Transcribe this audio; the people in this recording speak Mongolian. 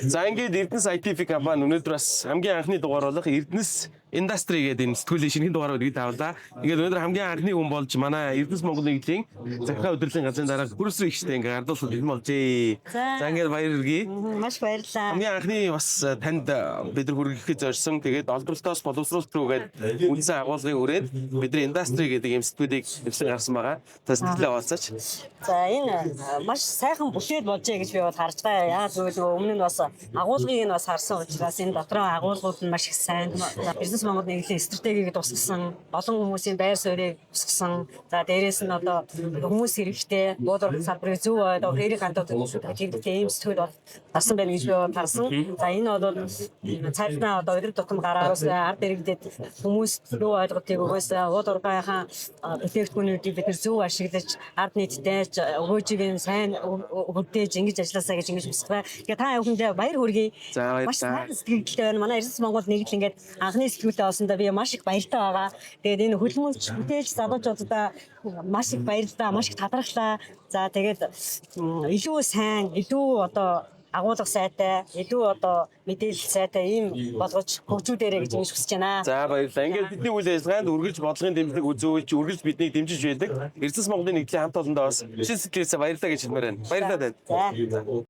За, ингээд Эрдэнэс ITF компани өнөөдөр бас хамгийн анхны дугаар болох Эрдэнэс Industry гэдэг энэ сэтгүүлийн шинэхэн дугаарыг бид авлаа. Ингээд өнөөдөр хамгийн анхны хүн болж манай Эрдэнэс Монгол нэгдлийн захиргаа удирдлын газрын дарга Хүрсрэ ихтэй ингээд гардуулсан бэлэн болжээ. За, ингээд баяр хүргэе. Маш баярлалаа. Хамгийн анхны бас танд бид нар хүргэхийг зорьсон. Тэгээд олдролтоос боловсруулалт руу гээд үндсэн агуулгын хүрээнд бидний industry гэдэг юм сэтгүүлийг нэвсэн гарсан байгаа. За, сэтгэлээ хаваалцаач. За, энэ маш сайхан бүтээл болжээ гэж би бол харж байгаа. Яагаад гэвэл нөгөө өмнө нь бас агуулгыг нь бас харсан учраас энэ дотроо агуулгууд нь маш их сайн. Бизнес Монгол нэгдлийн стратегийг тусгасан, олон хүмүүсийн байр суурийг тусгасан. За, дээрээс нь одоо хүмүүс хэрэгтэй, буулгах салбарыг зөв одоо хэрэг гандууд хэрэгтэй ийм сэтгүүл бол гарсан байна гэж би бол харсан. За, энэ бол цагдаа одоо өдөр тутам гараас ард иргэдэд хүмүүс зөв ойлголтыг өгөөс, уул уурхайхаа бүтээгдэхүүнүүдийг бид нар зөв ашиглаж, ард нийтдээ ч өгөөжийг нь сайн хөдөөж ингэж ажилласаа гэж ингэж хүсэж байна. Тэгээ та бүхэндээ баяр хүргэе. За, баярлалаа. Маш сайн сэтгэлдэлтэй байна. Манай Эрдэс Монгол нэгдэл ингээд анхны сэтгүүлтэй олсондоо би маш их баяртай байгаа. Тэгээд энэ хөлбөмбөгч бүтээлч залуучуудаа маш их баярлалаа, маш их талархлаа. За, тэгээд илүү сайн, илүү одоо агуулга сайтай, илүү одоо мэдээлэл сайтай ийм болгож хөгжүүлээрэй гэж ингэж хүсэж байна. За, баярлалаа. Ингээд бидний үйл ажиллагаанд үргэлж бодлогын дэмжлэг үзүүлж, үргэлж биднийг дэмжиж байдаг. Эрдэс Монголын нэгдлийн хамт олондоо бас шин сэтгэлээсээ баярлалаа гэж хэлмээр байна. Баярлалаа танд. За.